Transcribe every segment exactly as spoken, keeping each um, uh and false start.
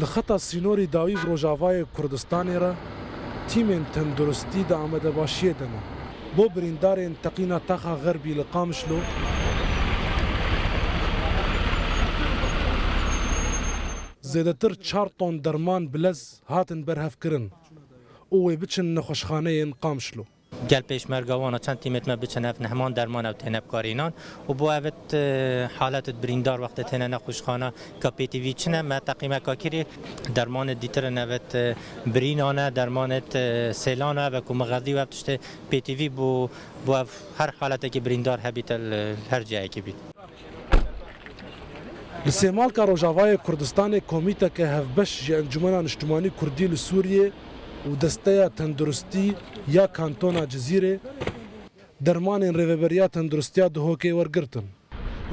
Li xeta sînorî dawî bi Rojavayê Kurdistanê re tîmên tenduristî di amadebaşiyê de ne. Bo birîndarên teqîna Taxa Xerbî li Qamişlo, zêdetir çar ton derman bi lez hatin berhevkirin û wê biçin nexweşxaneyên Qamişlo. Gel pêşmerga wana çend tîmêt me biçin ev nehman derman ew têne bikarînan û bo ev it, e, halet it birîndar wextê têne nexweşxana ka pêtivî çine me teqîmeka kirî dermanê dîtirin ev it, e, birînane, dermanêt, e, sêlane, ev ku mixezî û ev tiştê pêtivî bû, bo ev her haletekî birîndar hebîte li her cihekî bît. Li Sêmalka Rojavayê Kurdistanê komîteke hevbeş ji Encûmena Niştimanî Kurdî li Sûriyê û Desteya Tenduristî ya Kantona Cizîrê dermanên Rêveberiya Tenduristiya Duhokê wergirtin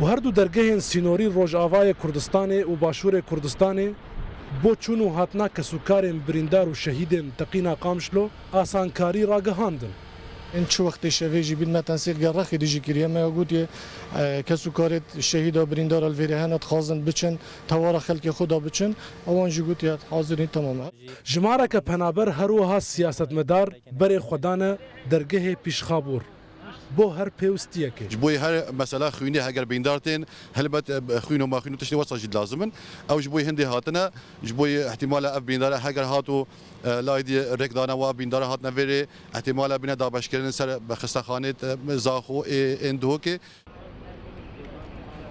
û her du dergehên sînorî Rojavayê Kurdistanê û Başûrê Kurdistanê bo çûn û hatina kesûkarên birîndar û şehîdên teqîna Qamişlo asankarî ragihandin. Em çi wextê şevê jî bîn me tensîq gel rexê dijî kiriye, me ya gotiye, e, kes û karêt şehîda birîndara li vêrê hene, dixwazin biçin, tewara xelkê xwe da biçin. Ewan jî gotiye, hazirîn, temam e. Jimareke penaber her wiha siyasetmedar berê xwe dane dergehê Pîşxabûr bo her pêwistiyekê. Ji bo her mesela xwînê heger birîndar tên, helbet, e, xwîn û maxwîn û tiştê wesa jî lazim in. Ew ji bo hindê hatine, ji bo ihtimala ev birîndara heger hat û, e, layê dî rêkdana wa birîndara hatine vêrê, ihtimala bîne dabeşkirin ser xistexanê, e, Zaxo ê, ên Duhokê.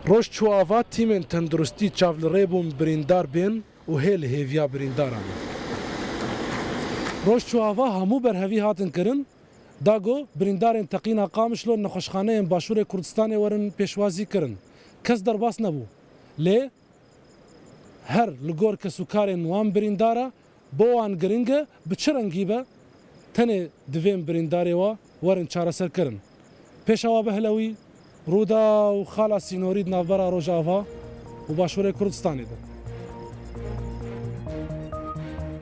Roj çû ava tîmên tenduristî çav li rê bûn birîndar bên û hê li hêviya birîndaran in. Roj çû ava hemû berhevî hatin kirin, da ku birîndarên teqîna Qamişlo nexweşxaneyên Başûrê Kurdistanê werin pêşwazî kirin. Kes derbas nebû. Lê her li gor kes û karên wan birîndara bo wan giring e, bi çi rengî be, tenê divên birîndarê wa werin çareserkirin. Pêşewa Behlewî, Rûdaw, xala sînorî di navbera Rojava û Başûrê Kurdistanê de.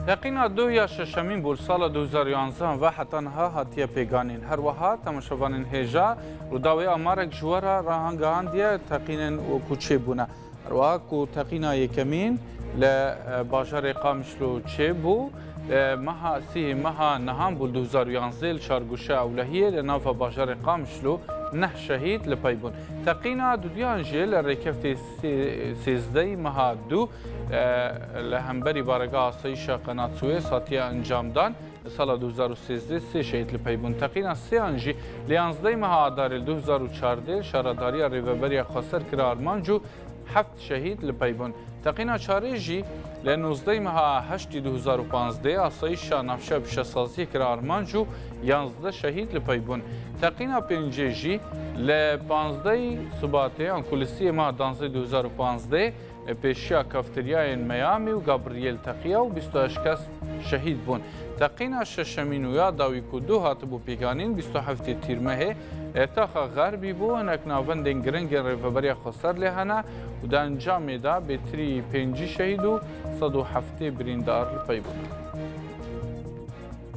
Teqîna duh ya şeşemîn bû li sala du hezar û yanzdeh ve heta niha hatiye pêganîn. Her wiha temaşevanên hêja Rûdawê amarek ji we re rahangihandiye teqînên ku çêbûne. Her wiha ku teqîna yekemîn li, e, bajarê Qamişlo çêbû, e, meha sî meha nihan bû li du hezar û yanzdeh li Çargoşa Ewlehiyê li nava bajarê Qamişlo neh şehîd li pey bûn. Teqîna dudiyan jî li rêkeftê sê-, sêzdehî meha du, e, li hemberî Baregeha Asayîşa Qenatsûyê hatiye encamdan. Li sala du hezar û sêzdeh sê şehîd li pey bûn. Teqîna sêyan jî li yanzdehî meha Adarê li du hezar û çardeh şaredariya Rêveberiya Xweser kir armanc û heft şehîd li pey bûn. Teqîna çarê jî li nozdehî meha heştê du hezar û panzdeh asayîşa navşeya pîşesaziyê kir armanc û yanzdeh şehîd li pey bûn. Teqîna pêncê jî li panzdehî Sibatê, yan ku li siyê meha danzdeh du hezar û panzdeh, e, pêşiya kafteryayên Miami û Gabriel teqiya û bîst û heşt kes şehîd bûn. Teqîna şeşemîn û ya dawî ku du hatibû pêganîn bîst û heftê Tîrmehê, e, Taxa Xerbî bû, hinek navendên giring ên Rêveberiya Xweser lê hene û di encamê de bêtirî pêncî şehîd û sed û heftê birîndar li pey bûn.